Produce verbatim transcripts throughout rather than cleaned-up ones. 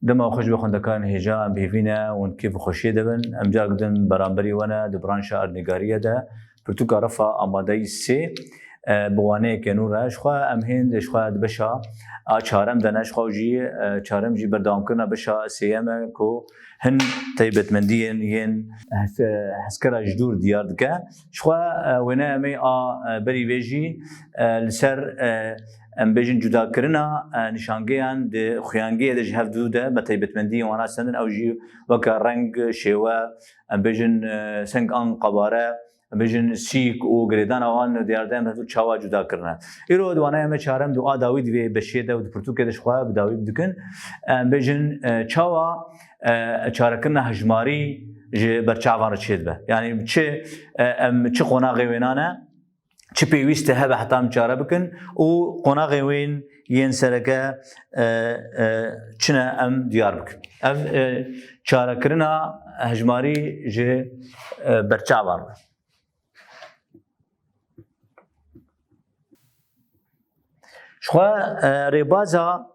Dema xweş be xwendekarên hêja, em bi hêvî ne hûn kêf û xweşiyê de bin. Em carek din beramberî we ne di branşa erdnîgariyê de. Pirtûka Refa amadeyî sê, e, bi waneyeke nû re. Ji xwe em hên, ji xwe di beşa a çarem de ne. Ji xwe jî, e, çarem jî berdewamkirina beşa sêyem e ku hin taybetmendiyên yên hes-, heskera ji dûr diyar dike. Ji xwe, e, wêneya me a, e, berî vê jî, e, li ser, e, em bêjin cudakirina, e, nîşangeyan di xuyangiyê de ji hev du de me taybetmendiyên wana stendin, ew jî weke reng, şêwe, em bêjin, e, seng an qebare, em bêjin sîk û girêdana wan diyar de em hev du çawa cuda kirine. Îro di wanaya me çarem di a dawî di vê beşê de û di pirtûkê de ji xwe bi dawî bidikin. Em bêjin, e, çawa, e, çarekirina hejmarî ji berçavan re çêdibe. Yanî çi, e, em çi qonaxê wêna ne? Çi pêwîst e hebe heta em çare bikin û qonaxên wên yên sereke, e, e, çi ne em diyar bikin. Ev, e, çarekirina hejmarî ji, e, berçavan re. Ji xwe, e, rêbaza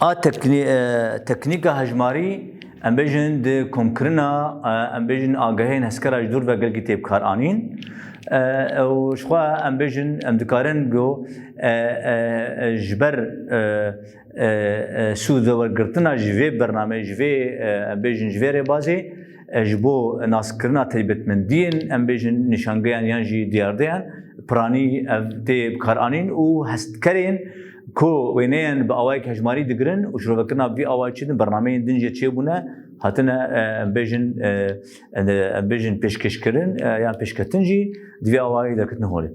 A teknî-, e, teknîka hejmarî, em bêjin di komkirina, e, em bêjin agahiyên heskera ji dûr ve gelkî tê bikaranîn. E, û ji xwe em bêjin, em dikarin ku, e, e, e, ji ber, e, e, e, sûdwergirtina ji vê bernameyê, ji vê, e, em bêjin ji vê rêbazê, e, ji bo naskirina taybetmendiyên, em bêjin nîşangeyan yan jî diyardeyan, piranî ev tê bikaranîn û hestkerên ku wêneyên bi awayek hejmarî digirin û şirovekirina bi vî awayî çêdin, bernameyên din jê çêbûne, hatine, e, em bêjin, e, e, em bêjin pêşkêşkirin, e, yan pêşketin jî di vî awayî derketin holê.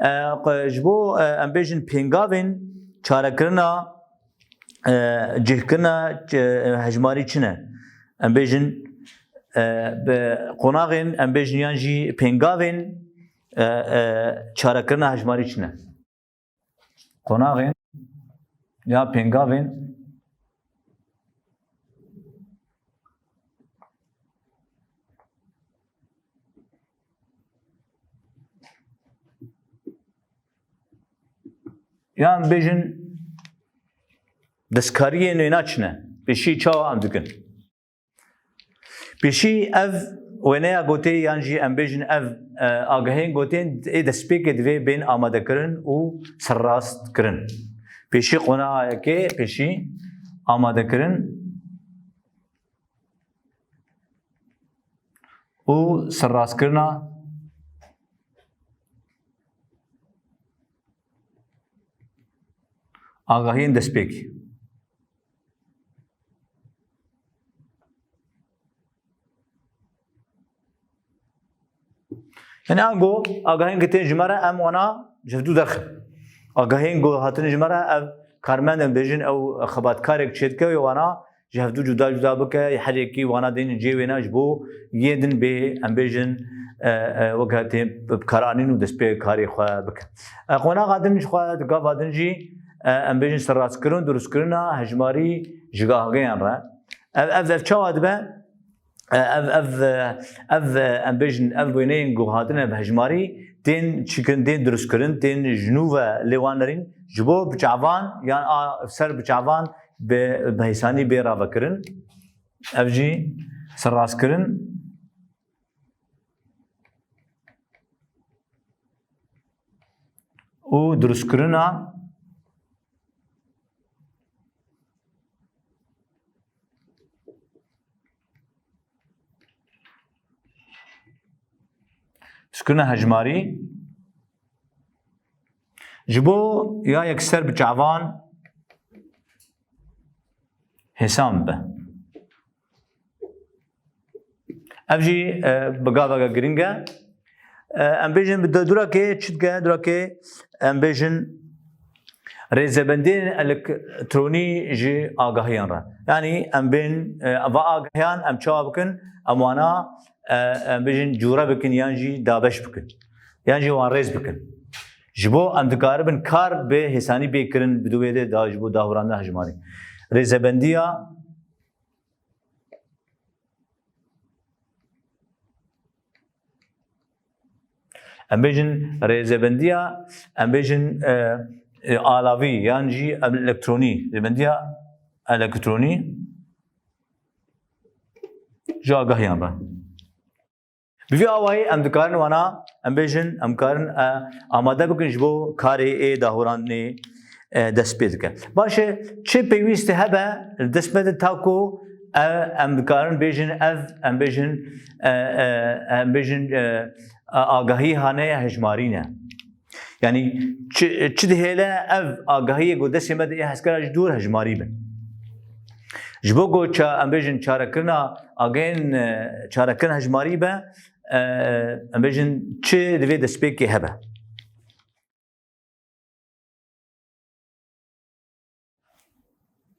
E, qe-, ji bo, e, em bêjin pêngavên çarekirina, e, cihkirina, e, hejmarî çi ne? Em bêjin, e, bi qonaxên, em bêjin yan jî pêngavên, e, e, çarekirina hejmarî çi ne? Qonaxên ya pêngavên yan bêjin destkariyên wêna çi ne? Pêşî çawa em dikin? Pêşî ev wêneya gotê yan jî em bêjin ev, e, agahiyên gotên ê destpêkê divê bên amadekirin û serrastkirin. Pêşî qonaxekê pêşî amadekirin û serrastkirina agahiyên destpêkê. Yani ango agahên ku tên ji me re em wana ji hevdû derxin. Agahên ku hatine ji me re ev karmend em bêjin ew xebatkarek çêdike wê wana ji hevdû cuda cuda bike, her yekî wana dêne cihê wêna ji bo yê din bê, em bêjin, e, e, weke tê bikaranîn û destpêkarê xwe bike. E, qonaxa din ji xwe di gava din jî, e, em bêjin serrastkirin, durustkirina hejmarî ji agahêyan re. Ev, ev, ev çawa dibe? E, ev, ev, e, ev, e, em bêjin, ev wêneyên ku hatine bi hejmarî tên çikin, tên durustkirin, tên ji nû ve lê wan nerîn. Ji bo bi çavan, yan a ser bi çavan bi, bi hêsanî bê ravekirin. Ev jî serrastkirin û durustkirina durustkirina hejmarî ji bo ya yekser bi çavan hêsan bibe. Ev jî, e, bi gaveke girîng e. E, em bêjin bi de-, durakê çi dike, durakê em bêjin rêzebendiyên elektronî ji agahiyan re. Yanî em bên, e, va agahiyan em çawa bikin, em wana, e, em bêjin cûre bikin yan jî dabeş bikin. Yan jî wan rêz bikin. Ji bo em dikaribin kar bi hêsanî bê kirin, bi dû wê de da ji bo dahurandina hejmarî. Rêzebendiya Em bêjin rêzebendiya, em bêjin, e, e, alavî yan jî em elektronî, rêzebendiya elektronî ji agahiyan re. Bi vî awayî em dikarin wana, em bêjin, em karin, e, amade bikin ji bo karê ê dahurandinê, e, dest pê dike. Baş e, çi pêwîstî hebe li dest me de ta ku, e, em dikarin bêjin ev, em bêjin, e, e, em bêjin, e, agahî hane hejmarî ne. Yanî çi, çi dihêle ev agahiyê ku destê me de ê hezkera ji dûr hejmarî bin. Ji bo ku ça-, em bêjin çarekirina agahên, e, çarekirina hejmarî be, e, em bêjin çi divê destpêkê hebe.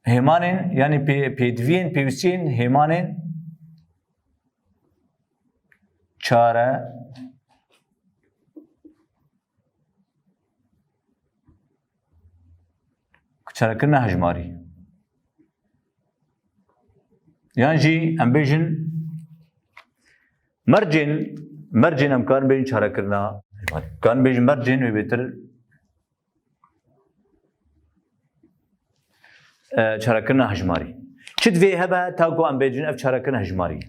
Hêmanên, yanî pê-, pêdiviyên, pêwîstiyên hêmanên çare, çarekirina hejmarî. Yan jî em bêjin mercên, mercên em karin bêjin çarekirina hejmarî. Karin bêjin mercên wê bêtir e, çarekirina hejmarî. Çi divê hebe ta ku em bêjin ev çarekirina hejmarî?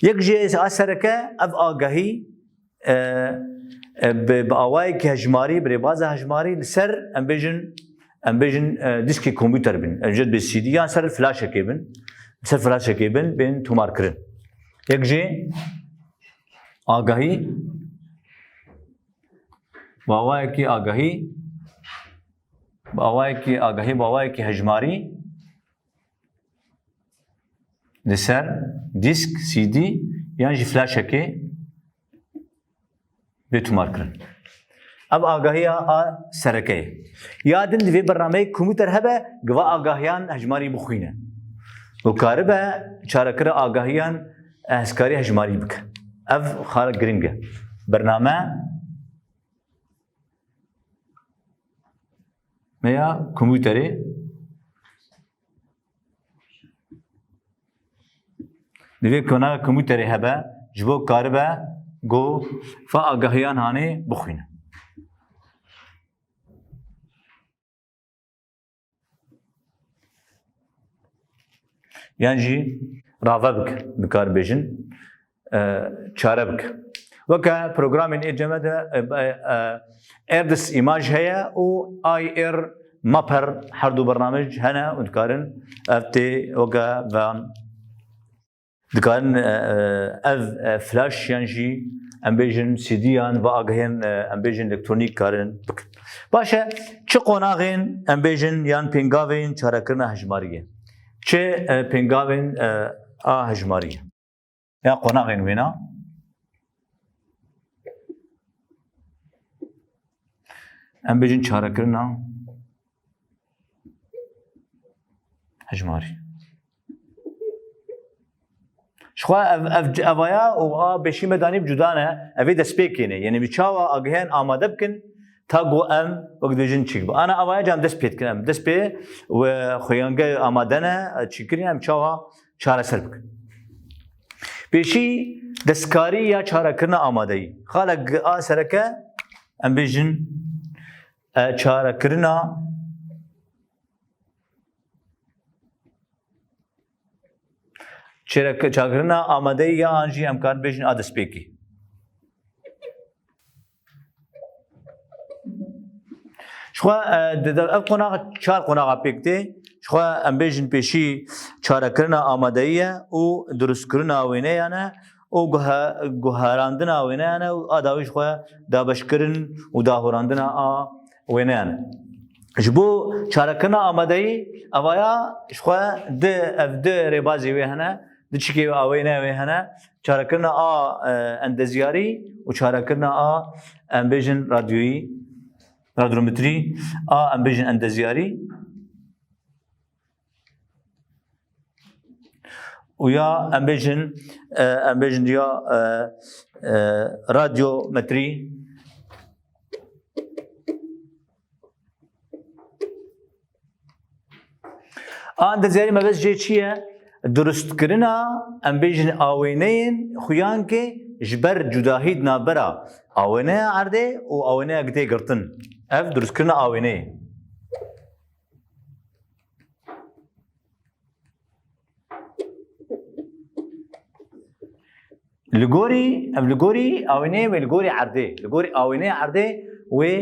Yek jê a sereke ev agahî, e, e, bi, bi awayekî hejmarî, bi rêbaza hejmarî li ser em bêjin, em bêjin, e, dîskê kompûter bin. Em jê dibê C D yan ser flaşekê bin. Ser flaşekê bin, bên tomarkirin. Yek jê agahî, bi awayekî agahî, bi awayekî agahî, bi awayekî hejmarî li ser dîsk, C D yan jî flaşekê bê tomarkirin. Ev agahiya a sereke ye. Ya din divê bernameyê kompûter hebe, giva agahiyan hejmarî bixwîne. Û karibe çarekira agahiyan hezkarî hejmarî bike. Ev xala giring e. Bername me ya kompûterê. Divê konaga kompûterê hebe, ji bo karibe ku fa agahiyan hanê bixwîne. Yan jî rave bike, dikar bêjin, e, çare bike. Weke programên ê ceme de, e, e, e, Erdis Imaj heye û I R Mapper, her du bernamej hene û dikarin ev tê weke ve dikarin, e, e, ev, e, flash yan jî em bêjin C D yan ve agahên, e, em bêjin elektronîk karin bikin. Baş e, çi qonaxên em bêjin yan pêngavên çarekirina hejmariyê? Çi, e, pêngavên, e, a hejmariyê? Ya qonaxên wêna. Em bêjin çarekirina hejmarî. Jixwe ev, ev, evaya û a beşî me danî bi cuda ne, ev ê destpêkê ne. Yanî bi çawa agihên amade bikin, ta ku em wek dibêjin çîk bi. Ana evaya cam dest pê dikin em. Dest pê we xweyangê amade ne, çîkirî em çawa çareser bikin. Pêşî destkarî ya çarekirina amadeyî. Xalek a sereke em bêjin, e, çarekirina, çêrek-, çarekirina amadeyî ya an jî em karin bêjin a destpêkê. Jixwe, e, di, di, ev qonax, çar qonaxa pêk tê. Jixwe em bêjin pêşî çarekirina amadeyî ye û durustkirina wêneyan e û guhe-, guherandina wêneyan e û a dawî jixwe dabeşkirin û dahurandina a wêneyan e. Ji bo çarekirina amadeyî, evaya jixwe di, ev di rêbazê wê hene, di çikê wê a wêne wê hene, çarekirina a, e, endezyarî û çarekirina a, em bêjin radyoyî, radyometrî, a, em bêjin endezyarî. Û ya em bêjin, e, em bêjin ya, e, e, radyometrî. A endezyarî mebest jê çi ye? Durustkirina, em bêjin, awêneyên xuyankê ji ber cudahî di navbera awêneya erdê û awêneya gidê girtin. Ev durustkirina awêneyê. Li gorî, ev li gorî awêneyê wê, li gorî erdê, li gorî awêneyê erdê wê,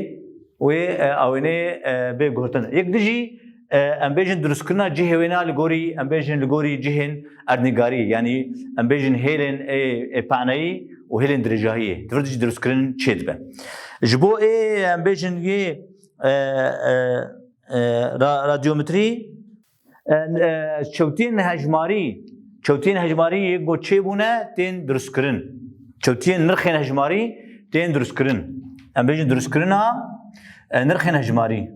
wê, e, awêneyê, e, bê guhtin. Yek dijî, e, em bêjin dirustkirina cihê wêna li gorî, em bêjin li gorî cihên erdnîgarî, yanî em bêjin hêlên ê, ê paneyî û hêlên dirêjahiyê. Di vir dijî dirustkirin çêdibe. Ji bo ê, em bêjin yê, e, e, e, ra-, radyometrî, E, e, çewtiyên hejmarî, çewtiyên hejmarî yê ku çêbûne tên durustkirin. Çewtiyên nirxên hejmarî tên durustkirin. Em bêjin durustkirina, e, nirxên hejmarî.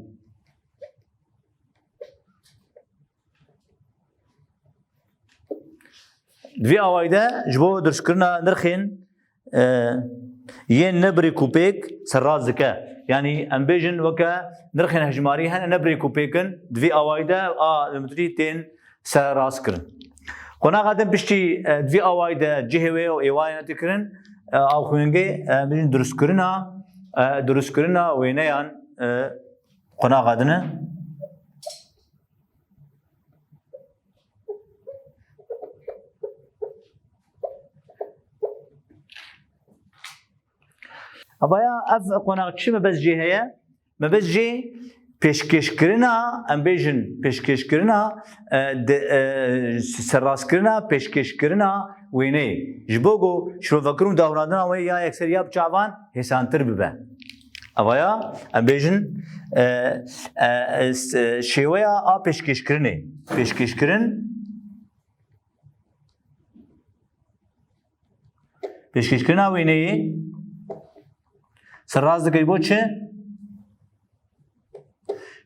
Di vî awayî de ji bo durustkirina nirxên e, yên ne bi rêkûpêk serrast dike. Yanî em bêjin weke nirxên hejmarî hene ne bi rêkûpêk in, di vî awayî de a metrî tên serrast kirin. Qonaxa din piştî, e, di vî awayî de cihê wê û êwayê tê kirin, e, a xwîngê, e, em bêjin durustkirina, e, durustkirina wêneyan, e, qonaxa din e. Avaya ev qonaxçî mebest jê heye. Mebest jê pêşkêşkirina, em bêjin pêşkêşkirina, e, de, e, serrastkirina, pêşkêşkirina wêneyê. Ji bo ku şirovekirin û dahurandina wê ya yekser ya bi çavan hêsantir bibe. Avaya em bêjin, e, e, e, s-, şêweya a pêşkêşkirinê. Pêşkêşkirin, pêşkêşkirina wêneyê serrast dike ji bo çi?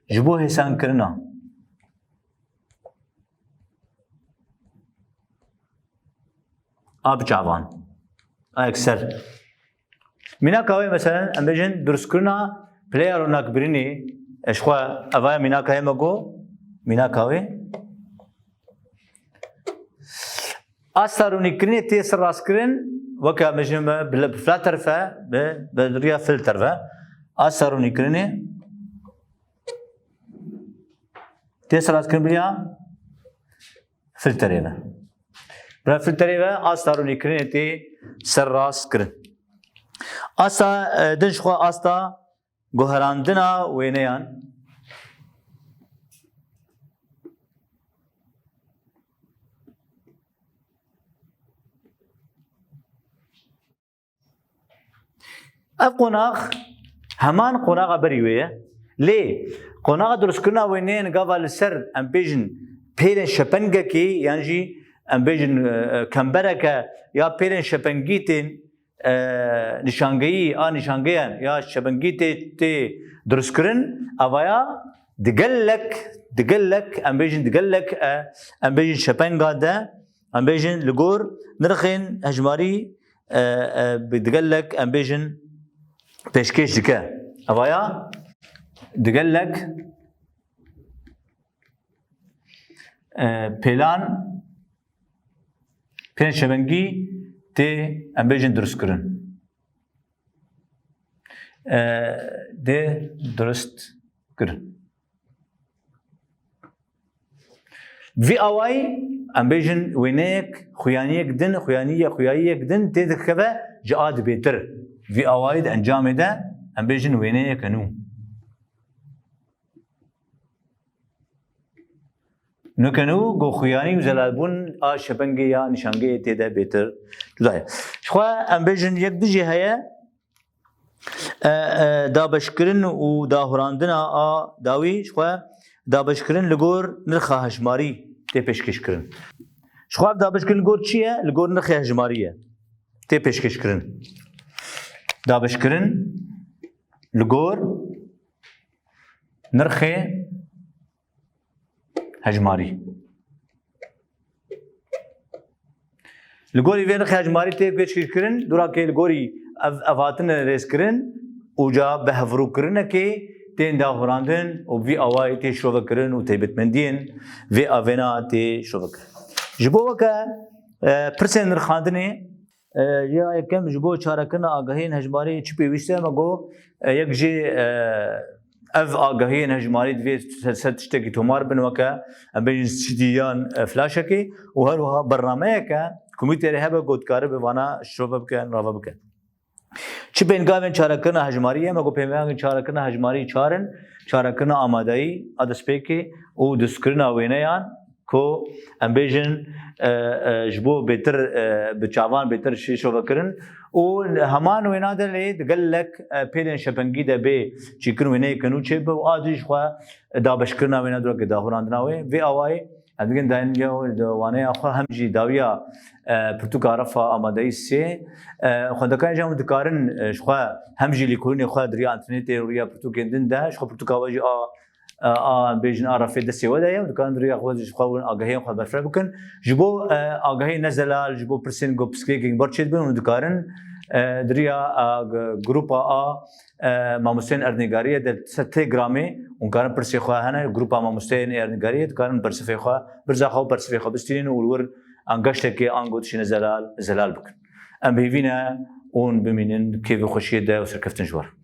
Ji bo hêsankirina. A bi çavan. A yekser. Mînaka wê, meselen, em bêjin durustkirina pileya ronakbirinê, e, ji xwe, eva ye mînaka ye me got, mînaka wê. Asta ronîkirinê tê serrastkirin, weke em bêjin me bi, bi flat terfe, bi, bi riya fil terfe. Asta ronîkirinê tê serrastkirin bi riya filterê ve. Bila filterê ve asta ronîkirinê tê serrast kirin. Asta, e, din ji xwe asta guherandina wêneyan. Ev qonax heman qonaxa berî wê ye. Lê qonaxa durustkirina wêneyên gava li ser, em bêjin, pêlên şepengekê yan jî, em bêjin, e, e, kembereke ya pêlên şepengî tên, e, nîşangehî, a nîşangeyan ya şepengî tê, tê durustkirin, avaya digelek, digelek, em bêjin digelek, e, em bêjin şepenga de, em bêjin li gor nirxên hejmarî, e, e, bi digelek, em bêjin, pêşkêş dike. Evaya digelek, e, pêlan, pêlan şebengî tê, em bêjin, durustkirin. E, dê durustkirin. Vî awayî, em bêjin, wêneyek, xuyaniyek din, xuyaniye, xuyayiyek din tê dikeve ji a dibêtir. Vî awayî di encamê de, em bêjin, wêneyeke nû. Nûke nû, ku xuyanî û zelalbûn a şepengê ya nîşangeyê tê de bêtir cuda ye. Ji xwe em bêjin, yek dijî heye, E, e, dabeşkirin û dahurandina a dawî, ji xwe dabeşkirin li gor nirxa hejmarî tê pêşkêşkirin. Ji xwe ev dabeşkirin li gor çi ye? Li gor nirxê hejmarî ye. Tê pêşkêşkirin. Dabeşkirin li gor nirxê hejmarî. Li gorî vê nirxê hejmarî tê pêşkêşkirin, dûrakê li gorî ev, ev hatine rêzkirin û ca bi hevrûkirinekê tên dahurandin û bi vî awayî tê şovekirin û taybetmendiyên vê avêna tê şovekirin. Ji bo weke, e, pirsên nirxandinê, E, ya yekem ji bo çarekirina agahiyên hejmarî çi pêwîst e? Me got, e, yek jê, e, Ev agahiyên hejmarî divê ser, ser tiştekî tomar bin, weke em bêjin C D yan, e, flaşekê û her wiha bernameyeke komîteyê hebe ku dikare bi vana şirove bike, rave bike. Çi pêngavên çarekirina hejmarî ye? Me got pêngavên çarekirina hejmarî çar in: çarekirina amadeyî a destpêkê û dustkirina wêneyan ku em bêjin, e, e, ji bo bêtir, e, bi çavan bêtir şî şovekirin û heman wêna de lê di gelek, e, pêlên şepengî de bê çîkirin wêneyeke nû çêbe û a dî jixwe dabeşkirina wêna dirokê dahurandina wê. Vê awayî em digin dayîngeha wê di waneya xwe hem jî dawiya, e, pirtûka refa amadeyî sê, e, xwendekarên jî hemû dikarin, e, jixwe hem jî lêkolînê xwe di riya înternetê û riya pirtûkên din de, jixwe pirtûka we jî a, a, a, em bêjin a refê destê we de ye û dikarin di riya xwe jî xwe hûn agahiyên xwe berfireh bikin. Ji bo, e, agahiyê ne zelal, ji bo pirsên ku pirsgirêkên ber çêdibin, hûn dikarin, e, di riya, e, g-, grupa a, e, mamosteyên erdnîgariyê de ser Telegramê hûn karin pirsê xwe hene, grupa mamosteyên erdnîgariyê dikarin bersifê xwe, birza xwe û bersifê xwe bistînin û li wir an geştekê an gotişîne zelal, zelal bikin. Em bi hêvî ne hûn bimînin kêf û xweşiyê de û serkeftin ji we re.